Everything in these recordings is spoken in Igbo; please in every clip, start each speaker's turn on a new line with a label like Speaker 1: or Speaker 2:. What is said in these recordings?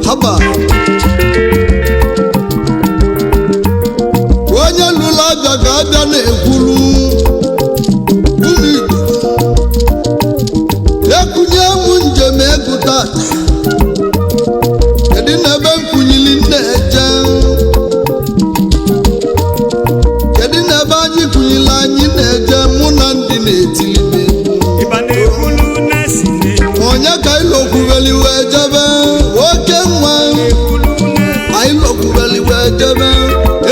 Speaker 1: Haba. Onye lụrụ aja ka aja na-ekwulu ụmụ Igbo. Ekunye m njem egwu tata, kedu na ebe m kunyili na-eje? Kedu na ebe anyị kunyili anyị na-eje? Mụ na ndị na-etili m egwu.
Speaker 2: Ịba na-ekwulu na-esi n'elu.
Speaker 1: Onye ka ilokwubeli wee jebe? Oke nwa.
Speaker 2: Ekwulu na-esi.
Speaker 1: Anyị lokwubeli wee jebe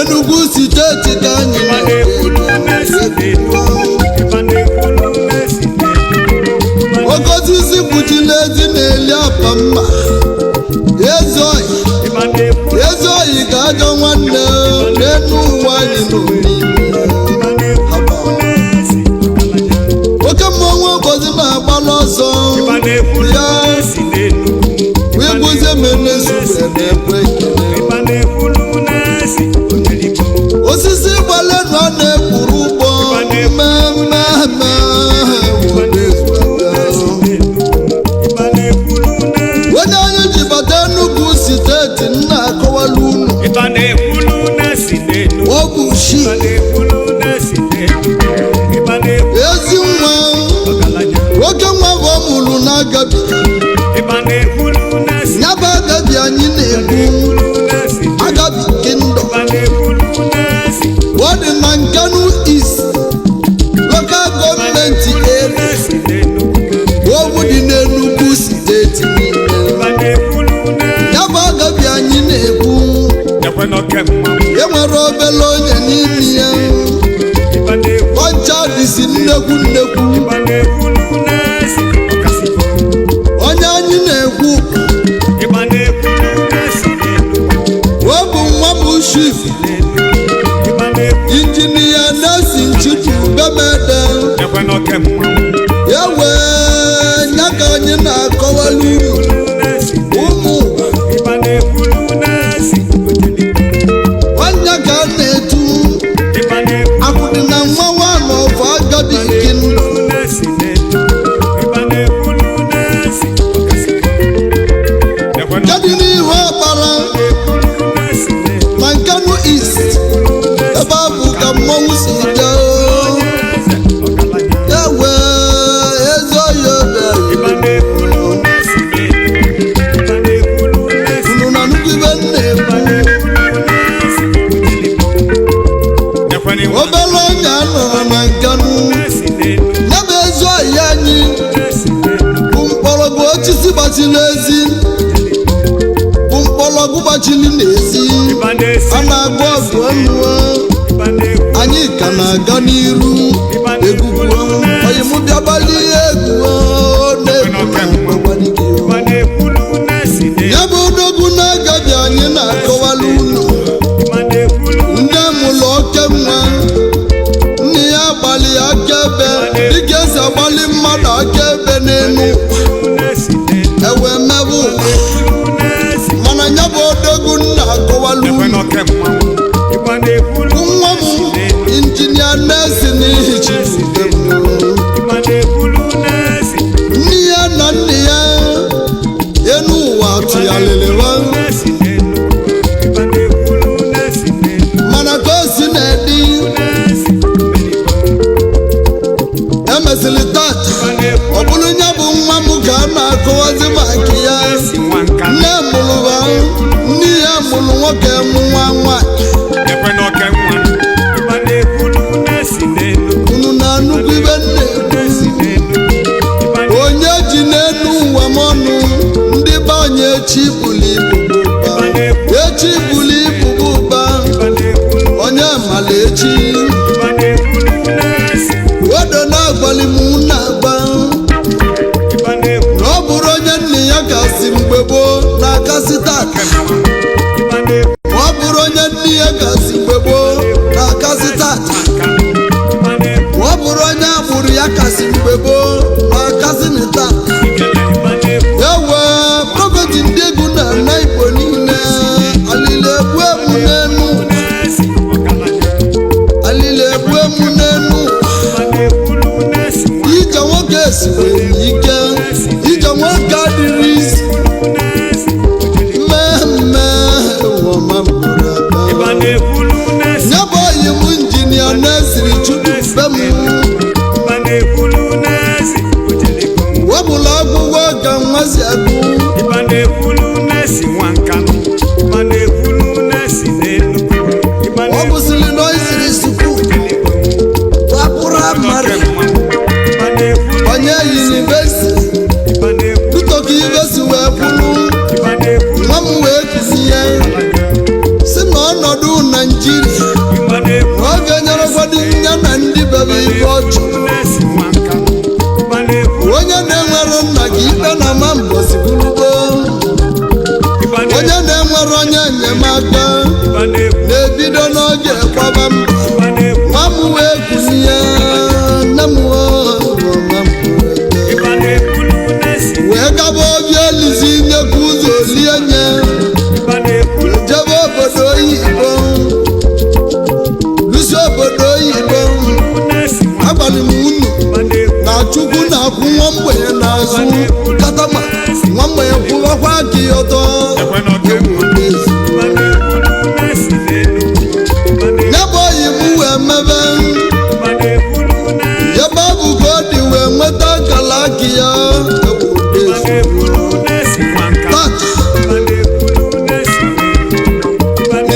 Speaker 1: Enugu steeti ka anyị
Speaker 2: Ịba na-ekwulu na-esi n'elu. Ịba na-ekwulu na-esi n'elu.
Speaker 1: Oke osisi kpuchiri ezi na-eli apa mma. Ezi oyi.
Speaker 2: Ịba na-ekwulu.
Speaker 1: Ezi oyi ka ajọ nwanne n'enu ụwa anyị nọ n'ime.
Speaker 2: Ịba na-ekwulu na-esi. Ọgaranya.
Speaker 1: Oke mmọnwụ ụbọchị na-agbalụ ọsọ.
Speaker 2: Ịba na-ekwulu
Speaker 1: Ya.
Speaker 2: na-esi n'elu.
Speaker 1: Wee gwozie menezu na-ekwe ekele.
Speaker 2: Ịba na-ekwulu na-esi. Ojeligbo.
Speaker 1: Osisi gbalenu a na-ekwuru ụgbọ mmemme.
Speaker 2: Ịba na-ekwulu na-esi n'elu. Ịba na-ekwulu na-esi.
Speaker 1: Onye anyị ji bata Enugu steeti nna akọwala unu.
Speaker 2: Ịba na-ekwulu na-esi n'elu.
Speaker 1: Ọ bụ shi.
Speaker 2: Ịba na-ekwulu na-esi n'elu. Ịba na-ekwulu
Speaker 1: Ezi nwa.
Speaker 2: ọgaranya.
Speaker 1: Nwoke nwa bụ ọ mụrụ na agabi.
Speaker 2: Ịba na-ekwulu na-esi.
Speaker 1: Ya bụ agabi anyị na-ekwu.
Speaker 2: Ekwulu na-esi.
Speaker 1: Agabi Kingdom.
Speaker 2: Ịba na-ekwulu na-esi.
Speaker 1: Ọ dị na Nkanu East Local Government Area.
Speaker 2: Na-esi n'elu.
Speaker 1: Ogwu dị n'Enugu steeti niile.
Speaker 2: Ịba na-ekwulu na-esi.
Speaker 1: Ya bụ agabi anyị na-ekwu.
Speaker 2: Ekwe n'oke mmanwụ.
Speaker 1: E nwere obele onye n'ime ya.
Speaker 2: Ịba na-ekwu.
Speaker 1: Ọcha dịzi nnekwu nnekwu.
Speaker 2: Ịba na-ekwulu na-esi. Ọkasịbọ.
Speaker 1: Onye anyị na-ekwu.
Speaker 2: Ịba na-ekwulu na-esi n'elu.
Speaker 1: Ọ bụ nwa m shif.
Speaker 2: N'elu. Ịba na-ekwu.
Speaker 1: Injinia Nelson Chukwubemede.
Speaker 2: Ekwe n'oke mmanwụ.
Speaker 1: Ya wee nya ka anyị na-akọwala unu.
Speaker 2: Na-esi.
Speaker 1: Ụmụ ụwa.
Speaker 2: Ịba na-ekwulu na-esi. Ojeligbo.
Speaker 1: Nwanne ka a na-etu.
Speaker 2: Ịba na-ekwu.
Speaker 1: Akwụdị na nwa nwaanyị ọfọ Agabi Kingdom.
Speaker 2: Na-esi n'elu. Ịba na-ekwulu na-esi. Ọkasịbọ. Ekwe n'oke
Speaker 1: Kedụ n'ihu ọkpara
Speaker 2: ekwulu na-esi n'elu.
Speaker 1: na Nkanu East, ebe a bụ ka mmọnwụ si jee.
Speaker 2: Eze ọgaranya.
Speaker 1: Ya wee ezi oyi obe.
Speaker 2: Ịba na-ekwulu na-esi n'elu. Ịba na-ekwulu na-esi.
Speaker 1: Unu na nnukwu ibe nna
Speaker 2: Ịba
Speaker 1: ekwu.
Speaker 2: na-ekwulu na-esi. Ojeligbo. Ekwe n'iwu
Speaker 1: Obere onye a nọrọ na Nkanu.
Speaker 2: na-esi n'elu.
Speaker 1: Ya bụ ezi oyi anyị
Speaker 2: Na-esi n'elu.
Speaker 1: bụ mkpọrọgwụ osisi gbachiri ezi, bụ mkpọrọgwụ gbachiri n'ezi.
Speaker 2: Ịba na-esi.
Speaker 1: A na-agụ ọgụ ọnụ.
Speaker 2: Ịba na-ekwu.
Speaker 1: Anyị ka na-aga n'iru egwugwu. Onye mụ bịagbali egwu na-egwu agbalike.
Speaker 2: Ịba na-ekwulu na-esi n'elu.
Speaker 1: Ya bụ odogwu na-agabi anyị na-akọwala unu.
Speaker 2: Ịba na-ekwulu.
Speaker 1: Nne mụrụ oke nwa, nne ya gbalị akaebe dịka esi agbalị mmadụ akaebe n'elu.
Speaker 2: Na-esi n'elu.
Speaker 1: Ewe mebe ụwa.
Speaker 2: Na-esi.
Speaker 1: Mana ya bụ odogwu nna akọwala
Speaker 2: Ekwe
Speaker 1: unu.
Speaker 2: n'oke mmanwụ. Ịba na-ekwulu.
Speaker 1: Nwa m injinia Nelson Ihichukwu.
Speaker 2: Ịba na-ekwulu na-esi.
Speaker 1: Nne ya na nne ya enu ụwa tụgharịrị ha.
Speaker 2: Na-esi n'elu. Ịba na-ekwulu na-esi n'elu.
Speaker 1: Mana ka o si na-edi.
Speaker 2: Na-esi.
Speaker 1: Emesịrị tata
Speaker 2: Ịba na-ekwu.
Speaker 1: ọ bụrụ ya bụ nwa m ka a na-akọwazi maka ya.
Speaker 2: Na-esi nwa nka.
Speaker 1: Nne mụrụ ha, nne ya mụrụ nwoke mụ nwa nwanyị.
Speaker 2: Ekwe n'oke nwa. Ịba na-ekwulu na-esi n'elu.
Speaker 1: Unu na-anụkwu ibe nne.
Speaker 2: Na-esi n'elu. Ịba na-
Speaker 1: Onye ji n'elu ụwa m ọnụ ndị be anyị, echi buli ibu bụ ụba, echi buli ibu bụ ụba.
Speaker 2: Ịba na-ekwulu.
Speaker 1: Onye mala echi.
Speaker 2: Ịba na-ekwulu na-esi.
Speaker 1: Odo na-agbalị m na-agba.
Speaker 2: Ịba na-ekwu.
Speaker 1: Na ọ bụrụ onye nne ya kasị mgbe gboo na-akasị. na-akasị tata. Ma ọ bụrụ onye nne ya kasị mgbe gboo na-akasị tata. Ma ọ bụrụ onye agbụrụ ya kasị mgbe gboo na-akasị na tata. Ewe prophet, ndị egwu na-ana Igbo niile, alili egbu emu n'enu, alili egbu emu n'enu. Ije nwoke siwere ike, ije nwoke adịrị isi mmemme wọma mkpụrụ aka. Nye bụ oyi m, injinia na-esiri Chukwu be m wepụla akwụkwọ ka nwa si agụ.
Speaker 2: Ịba na-ekwulu na-esi nwa nkanụ, ịba na-ekwulu na-esi n'Enugu, ịba
Speaker 1: Ọ kwụsịrị na isiri school wapụrụ amarị onye university Utoka ibe si wee kwuru nwa m wee kụzie si na ọnọdụ Naijiria na ọ ga-enyerekwado ya na ndị bebe ibe ọ chọrọ. Onye na-enwere nna ka ikpe na ama mbosi bụrụgo onye na-enwere onye enyemaka na-ebido n'oge kwaba mbọ. Nwa m wee kụzie nne m oo, mama m wee gaba obi elizi nyekwa ụzọ olie nye jebe obodo oyibo, lusi obodo oyibo. Agbalị m unu na Chukwu na-akwụ nwa mgbenye n'azụ katama, nwa mgbenye kwụbakwa aka ya ọtọ. Ya bụ oyi m wee mebe ebe ọ bụ ka ọ dị wee nweta akara aka ya. Tata,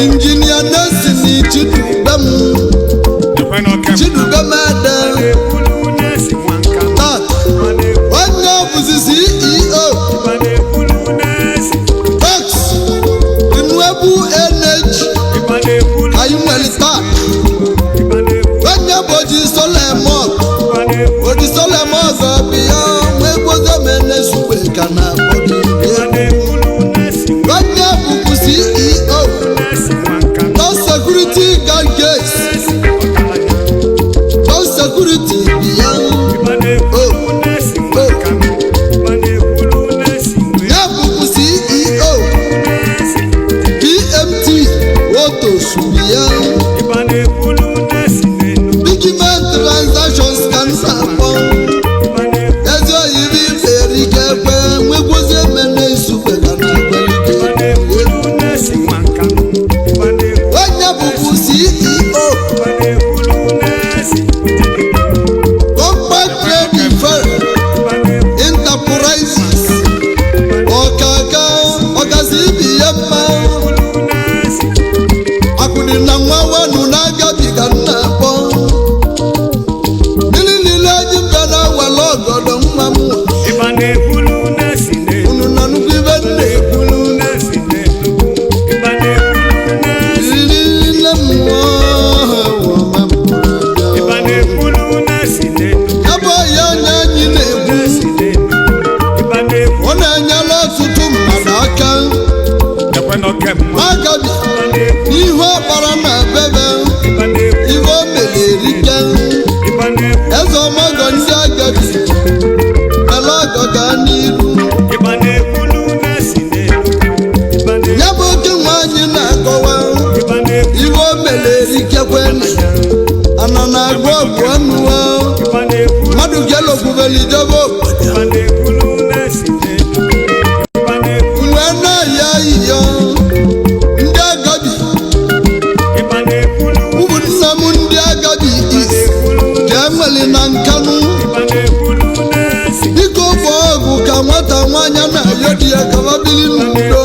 Speaker 1: injinia Nesini Chidubem, Chidubem Ede, tata onye bụzi CEO Tax Renewable Energy anyị nwere taa. Onye bụ oji Solomon, oji Solomon ọzọ bịa nwee gbozomenesugbe ka na akpọ gị. Onye bụkwu CEO Top Security Gadgets, Top Security bịa o o. Ya bụkwu CEO PMT Autos bịa, Bigman Transactions ka m na-akpọ. Ezi oyiri iferike ekwe nwekwozi emene isukwe ka na akwelite. Onye bụbu CEO Compact Trading Firm Enterprises, ọkaka ọkazi ibi ya mma akụdị na nwa wenu na-agabiga nna akpọ mmiri niile ji mbịa na were ọgọdọ nwa m. Unu na nnukwu ibe nna ekwulu riri nne m. Ebe ya onye anyị na-egbu, ọ na-enyere ọtụtụ mmadụ aka agabi n'ihu ọkpara na bebe ibe o mere erike. Eze ọmọgọ ndị agabi ele ọgọ gaa n'iru. Ya bụ oke nwaanyị na-akọwa ibe o mere erikekwena ana na-agụ ọgwụ ọnụwa mmadụ ga-elokwubelijebe obodo mgbe na-ayọ ayịyọ ndị agabi. Ụmụnne m ndị agabi is ka enwere na Nkanụ, biko bụ ọgwụ ka nwata nwaanyị na-ayọ di ya ka bili n'udo.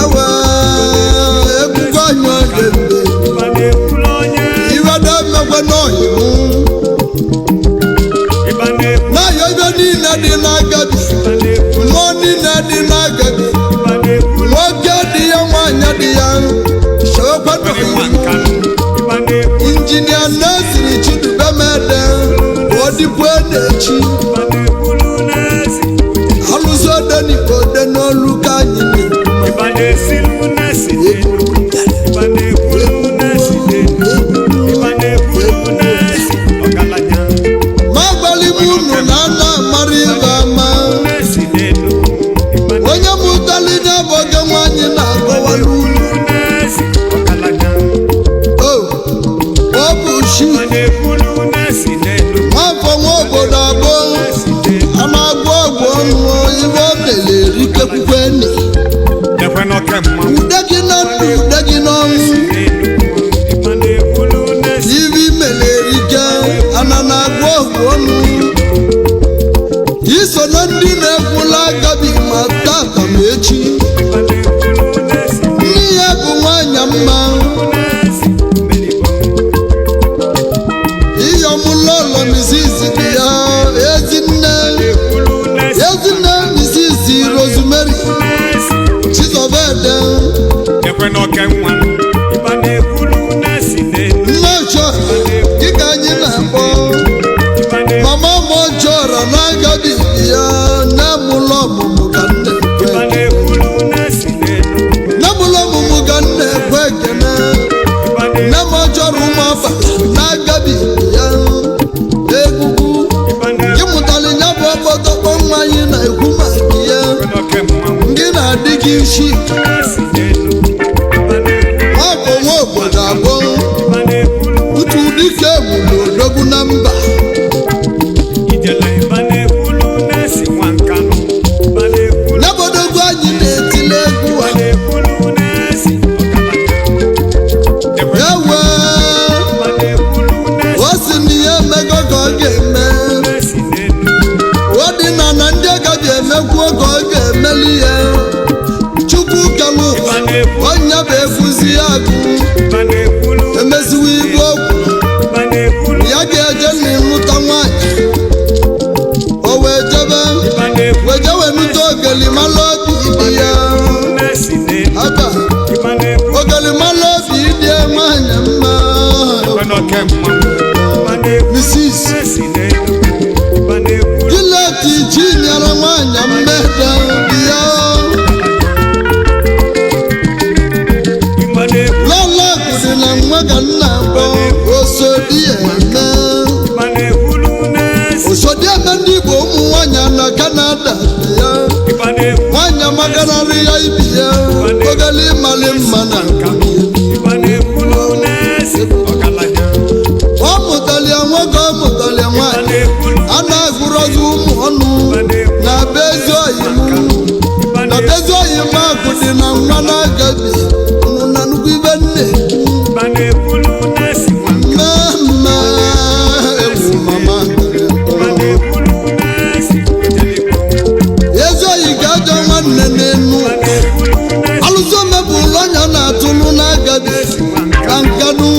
Speaker 1: Ewe ekwukwe anyị ogembe iweda mmekwe n'ọyịmụ na-ayọ ibe niile dị n'agabi, mmụọ niile dị n'agabi, nwoke dị ya, nwaanyị dị ya, chewekwa n'ọyịmụ. Injinia Nesiri Chidubemede ka ọ dịkwa na-echi alụsị odenigbo ode n'olu ka anyị.
Speaker 2: na-esilu nesi n'elu. Ịba na-ekwulu nesi n'elu. Ịba na-ekwulu nesi ọgaranya.
Speaker 1: Ma agbalị m unu na ana amara ibe ama.
Speaker 2: Nesi n'elu. Ịba
Speaker 1: Onye mụtali ya bụ oge nwaanyị na-akọwa n'ulu.
Speaker 2: na-ekwulu nesi ọgaranya.
Speaker 1: O, ọ bụ chi.
Speaker 2: Ịba na-ekwulu nesi n'elu.
Speaker 1: Nwafọ nwa obodo abụọ
Speaker 2: Nesi n'elu.
Speaker 1: a na-agwọ ọgwụ ọnụ ibe o mere erikekwukwe ni.
Speaker 2: Ekwe n'oke mmanwụ.
Speaker 1: Ude gị na ndụ, ude gị n'ọnwụ.
Speaker 2: N'elu. Ịba na-ekwulu nesi.
Speaker 1: Ibe imere erike ana na-agwọ ọgwụ ọnụ. Iso na ndị na-ekwula agabi ma tata ma echi.
Speaker 2: Ịba na-ekwulu nesi.
Speaker 1: Nne ya bụ nwanyị mma.
Speaker 2: Nesi. Mmeri
Speaker 1: Iyọmụlọlọ misisi dị ya ezinne.
Speaker 2: na-ekwulu nesi.
Speaker 1: Ezinne misisi Rosemary
Speaker 2: Nesi.
Speaker 1: Chizọbede.
Speaker 2: Ekwe n'oke nwa. Ịba na-ekwulu nesi n'elu.
Speaker 1: Nne chọrọ dịka anyị na-akpọ.
Speaker 2: Ịba na-ekwulu
Speaker 1: Mama m chọrọ na-agabi ya nne m ụlọ ọmụmụ ka nne
Speaker 2: Ịba
Speaker 1: ekwe.
Speaker 2: na-ekwulu nesi n'elu.
Speaker 1: Nne m ụlọ ọmụmụ ka nne ekwe ekene.
Speaker 2: Ịba
Speaker 1: Nne m chọrọ ụmụ abalị na-agabi ya egwugwu.
Speaker 2: Ịba na-ekwulu
Speaker 1: Ịmụtali ya bụ ọkpọtọkpọ nwa anyị na-ekwu maka ya.
Speaker 2: n'oke mmanwụ.
Speaker 1: Ndị na-adị gị isi.
Speaker 2: Nesi n'elu. Ịba na-ekwulu.
Speaker 1: Ọ bụ nwa obodo abụọ.
Speaker 2: Ịba na-ekwulu.
Speaker 1: Utu dike mụrụ odogwu na mba.
Speaker 2: Ijele ịba na-ekwulu nesi nwa nkanụ. Ịba na-ekwulu.
Speaker 1: N'obodogwu anyị na-etile egwu
Speaker 2: Ịba
Speaker 1: a.
Speaker 2: na-ekwulu nesi ọgaranya. Ekwe
Speaker 1: Ewe,
Speaker 2: ịba na-ekwulu nesi.
Speaker 1: o si na ihe emego ka ọ ga-eme.
Speaker 2: Nesi n'elu.
Speaker 1: Ọ dị na na ndị agaghị emekwuo ka ọ ga-emeli ya. Chukwu kelu ụwa,
Speaker 2: Ịba na-ekwulu.
Speaker 1: onye bụ ekwuzi ya agụ.
Speaker 2: Ịba na-ekwulu.
Speaker 1: Emeziwo igwe okwu,
Speaker 2: Ịba na-ekwulu.
Speaker 1: ya ga-eje na ịnụta nwaanyị. O wee jebe,
Speaker 2: Ịba na-ekwulu.
Speaker 1: wee jewe nụta ogelimala obi dị ya.
Speaker 2: Nesi n'elu.
Speaker 1: Aba,
Speaker 2: Ịba na-ekwulu.
Speaker 1: ogelimala obi dị nwaanyị mma.
Speaker 2: Ekwe n'oke mmanwụ. Ịba na-ekwulu.
Speaker 1: Mrs.
Speaker 2: Nesi n'elu. Ịba na-ekwulu.
Speaker 1: Gileti Chinyere nwanyị mmeda ya.
Speaker 2: Ịba na-ekwulu.
Speaker 1: Lọla kwuru na nwa ka nna akpọ Osodieme.
Speaker 2: Ịba na-ekwulu nesi.
Speaker 1: Osodieme ndị Igbo ụmụ nwanyị na Kanada ya.
Speaker 2: Ịba na-ekwulu.
Speaker 1: Nwanyị makararị ya ibi ya. Ogeli mali mma na
Speaker 2: Ịba na-ekwulu nesi ọgaranya.
Speaker 1: ọ mụtara ya nwoke, ọ mụtara ya
Speaker 2: Ịba
Speaker 1: nwaanyị.
Speaker 2: na-ekwulu.
Speaker 1: A na-agụrọzi ụmụ ọnụ na be ezi oyi m.
Speaker 2: Ịba
Speaker 1: Na be ezi oyi m akụ dị na nwa na-agabi. Unu na nnukwu ibe nne.
Speaker 2: Ịba na-ekwulu nesi nwa nka.
Speaker 1: Mama, ewu mama.
Speaker 2: Ịba na-ekwulu nesi ejelikpo.
Speaker 1: Ezi oyi ka ajọ nwanne n'enu.
Speaker 2: Ịba na-ekwulu nesi
Speaker 1: Alụsị omebụ ụlọ ọnya na-atụlụ n'agabi.
Speaker 2: nwa nka.
Speaker 1: Na nkanụ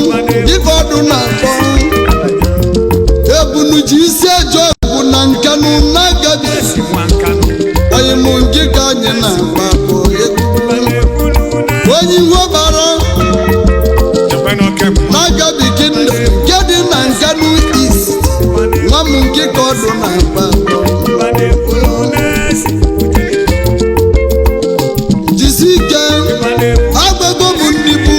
Speaker 1: dịka ọdụ na-akpọ. Ebunu ji isi eje ọgwụ na nkanụ n'agabi.
Speaker 2: Nesi nwa nkanụ.
Speaker 1: Oyi mụ nke ka anyị na-agba bụ egwu.
Speaker 2: Ịba na-ekwulu nesi.
Speaker 1: Onye iwe bara
Speaker 2: Ekwe n'oke mmanwụ.
Speaker 1: n'agabi kingdom nke dị na nkanụ east.
Speaker 2: Ịba na-ekwulu.
Speaker 1: Nwa m nke ka ọdụ na-agba.
Speaker 2: Ịba na-ekwulu nesi ejelikpo.
Speaker 1: Jisi ike.
Speaker 2: Ịba na-ekwulu.
Speaker 1: Agbago bụ ndị bụ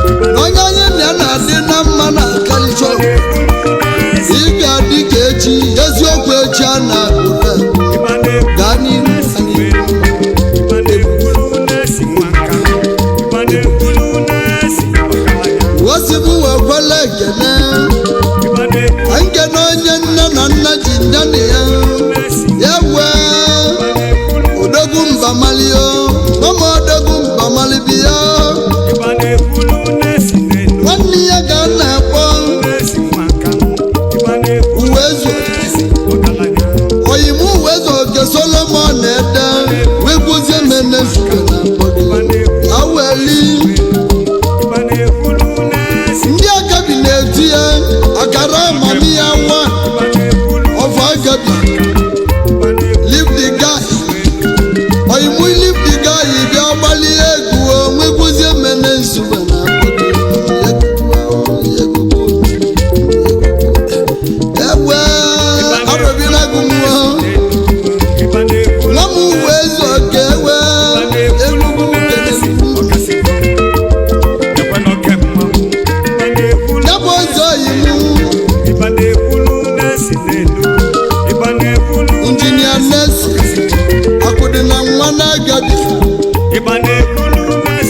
Speaker 1: unu na onye anyị na ya na-adị na mma na kalịchọ.
Speaker 2: Nesi.
Speaker 1: Ị ga-adị ka echi, eziokwu echi a na-akpụta.
Speaker 2: Ịba na-ekwulu.
Speaker 1: Gaa n'ihu anyị.
Speaker 2: Ịba na-ekwulu nesi nwa nka. Ịba na-ekwulu nesi ọgaranya.
Speaker 1: Wosibụ wee kwele ekene.
Speaker 2: Ịba na-ekwulu
Speaker 1: Ka nkene onye nne na nna ji nne na ya.
Speaker 2: nesi.
Speaker 1: Ya wee
Speaker 2: Ịba na-ekwulu.
Speaker 1: odogwu mba malio, mama odogwu mba malibi ya.
Speaker 2: Ịba na-ekwulu nesi n'elu.
Speaker 1: Nwanne ya ka a na-akpọ
Speaker 2: Nesi nwa nka. Ịba na-ekwulu
Speaker 1: uwe ezu.
Speaker 2: nesi ọgaranya.
Speaker 1: Oyimu uwe ezu oke Solomon ede wee kwuzie mene zuke na
Speaker 2: Ịba
Speaker 1: akpọ gị.
Speaker 2: na-ekwulu.
Speaker 1: Aweli.
Speaker 2: Ịba na-ekwulu nesi.
Speaker 1: Ndị agabi na-eti ya akara amamiya nwa
Speaker 2: Ịba na-ekwulu.
Speaker 1: ọfọ agabi.
Speaker 2: Ịba na-ekwulu.
Speaker 1: Leave the guy. Oyimu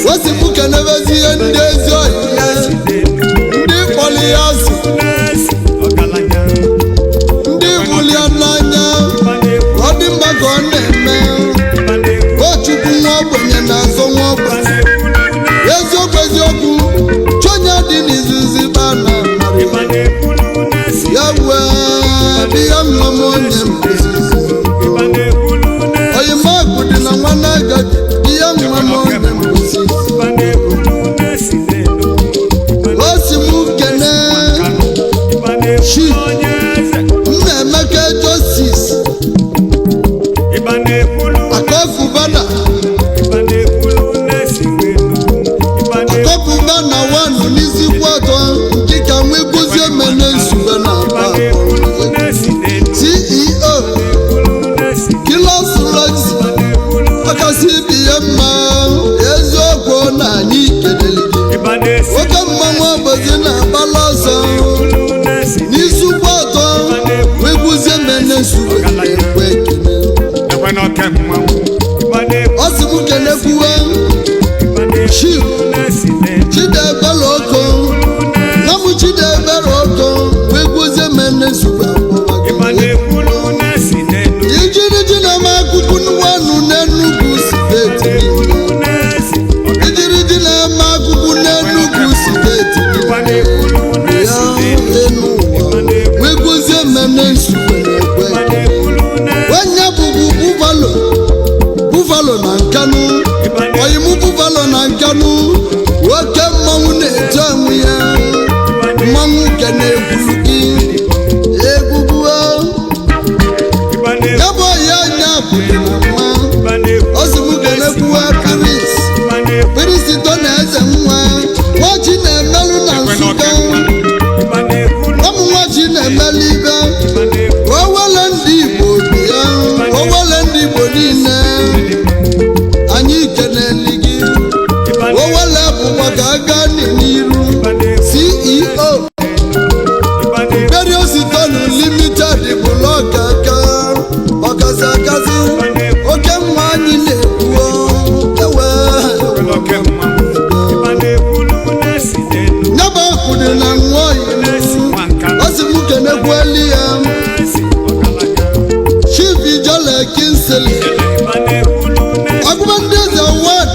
Speaker 1: Wesịpụ kenebezi ihe ndị ezi ohi ya, ndị kpọrọ ya asị, ndị hụrụ ya n'anya, ọ dị mma ka ọ na-eme. O Chukwu nwa ogbenye na-azọ nwa ogbenye. Eziokwu eziokwu, chonye dị n'izuzi bana ya wee bịa nwa m onye mbizizi. Oyimakụ dị na nwa na-agaghị bịa nwa m onye mbizizi. O si m kene Chief Nnaemeka Justice Akọfụbana, Akọfụbana wanụ n'isi kwatọ nke ka nwee guzie mene nsube na aba. CEO Kilos Luxury, ọkasị ibi ya mma, eziokwu na anyị kelele gị. Oke mmanwụ ọbọzi na-agbala ọsọ n'isi kwatọ nwee guzie mene nsube na-ekwe ekele. Ọ sị m kelekwuwe Chief Chidiebere Oko, nwa m Chidiebere Oko wee gwozie mene nsogbu akpọwa gị. Ijiriji na-eme akụkụ nwanụ n'Enugu steeti niile. Ijiriji na-eme akụkụ n'Enugu steeti niile. Ya enu ụwa wee gwozie mene nsogbu na-ekwe ekele. Onye bụbu Buffalo, Buffalo na Nkanu, oyimu Buffalo na Nkanu, nwoke mmanwụ na-eche onwe ya, mmanwụ nke na-ekwuru gị egwugwu. Ya bụ oyi anya pụrụ na nwa ozugbo ga-enekwuwe Paris Paris to na eze nwa nwachi na-emelụ na Nsụka, ụmụ nwachi na-emelụ ibe owele ndị Igbo bi ya, owele ndị Igbo niile anyị keneli gị. Owele bụkwa ka aga n'iru. CEO Imperial Sitonu Limited bụ lọkaka ọkazi akasị, oke nwa anyị na-ekwu ewe nyaba kwuru na nwa oyi ọ sị m kenekwueli ya Chief Ijele Kinsley Agụba ndị eze wad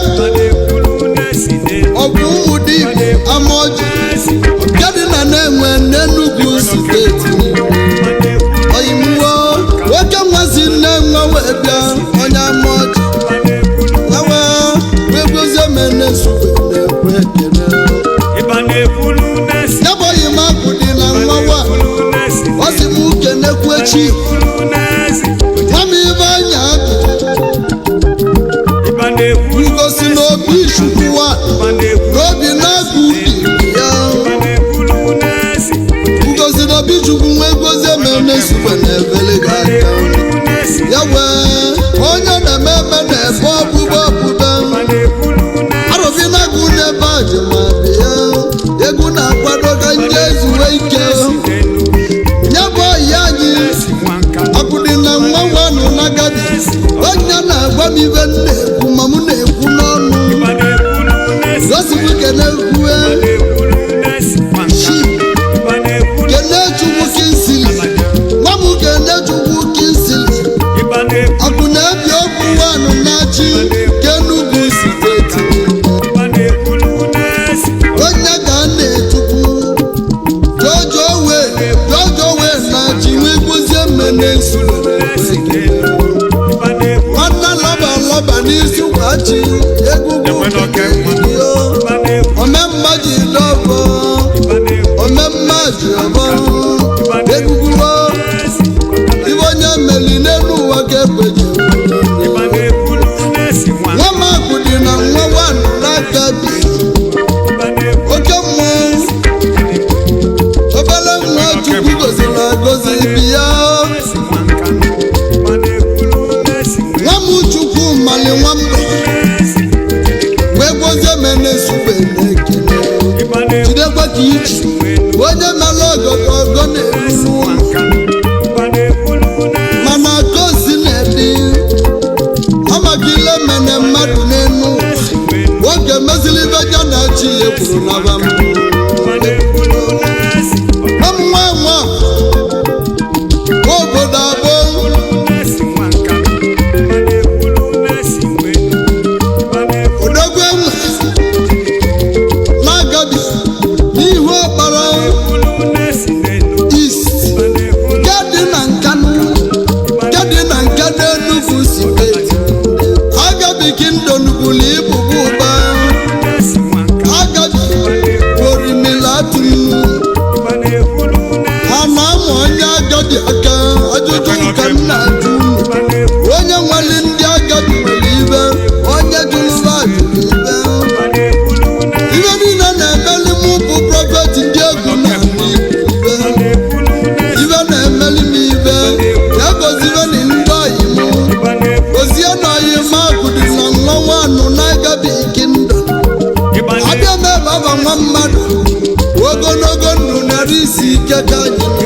Speaker 1: ọbụ ụmụ dibụ amaọjị nke dị na na-enwe n'Enugu steeti. Oyimuwo nwoke nwa si nne nwa wee bịa onye amaọjị ewe wee gozie mene nsogbu na-ekwe ekele. Ya bụ oyimakụ dị na nwa wa ọ sị m kenekwu chi nwa m ibe anya akụ ngosi n'obi chukwu wa n'obi na-agụ ubi ya ngosi n'obi chukwu nwee gozie mene nsogbu na-ebele gị aka. Ya wee onye na-eme eme na-ebe ọbụbọ ọbụbe arụbi na-agụ n'ebe a ji ma bịa egwu na-akwado ka nje zuwe ike. Ya bụ ọyị anyị akụdị na nwa nwanụ n'agadi onye na-agwa m ibe m na-ekwu ma m na-ekwu n'ọnụ gosipụ kene kwue Chief Kenechukwu Kinsley, nwa m Kenechukwu Kinsley akụ na-ebi okwu nwanụ na-achị Kenugu steeti. Onye ka a na-etukwu jojo wee jojo wee na-achị wee gbuzie mmene nsogbu. Nwanne lọba lọba n'isi kwachi egwugwu omemma ji dọbọ omemma ji ọbọ egwugwu ibe onye meli n'elu ụwa ka ekweji. Nwa makụ dị na nwa nwanụ n'aka bi oke mmụọ obele nwa Chukwu goziri agozi bi ya. Nwa m Chukwu mali nwamba. ka anyị.